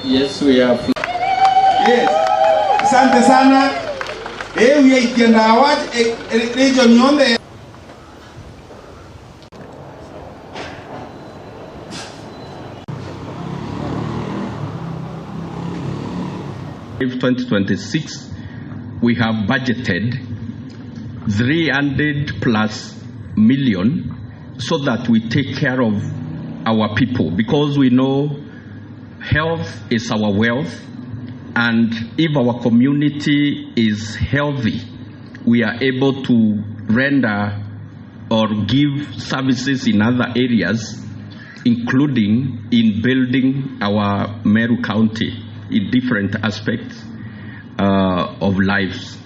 Yes, we are. Yes. Asante sana. We ikienda wat region yonde. If 2026 we have budgeted 300 plus million so that we take care of our people, because we know health is our wealth, and if our community is healthy, we are able to render or give services in other areas, including in building our Meru County in different aspects of lives.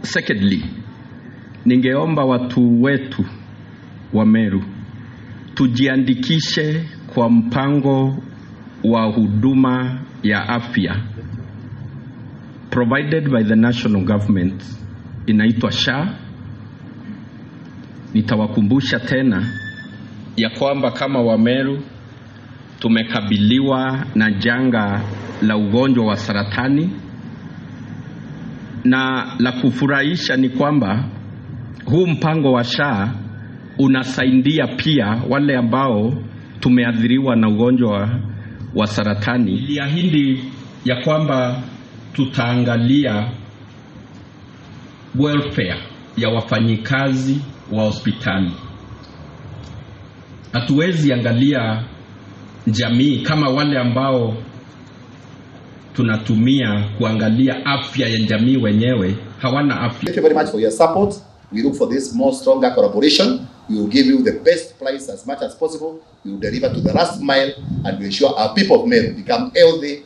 Secondly, ningeomba watu wetu wa Meru tujiandikishe kwa mpango wa huduma ya afya provided by the national government, inaitwa SHA. Nitawakumbusha tena ya kwamba kama Wameru tumekabiliwa na janga la ugonjwa wa saratani, na la kufurahisha ni kwamba huu mpango wa SHA unasaidia pia wale ambao tumeathiriwa na ugonjwa wa saratani. Niliahidi ya kwamba tutaangalia welfare ya wafanyikazi wa hospitali. Hatuwezi angalia jamii kama wale ambao tunatumia kuangalia afya ya jamii wenyewe hawana afya. Thank you very much for your support. We look for this more stronger collaboration. We will give you the best price as much as possible. We will deliver to the last mile and we ensure our people of Meru become healthy.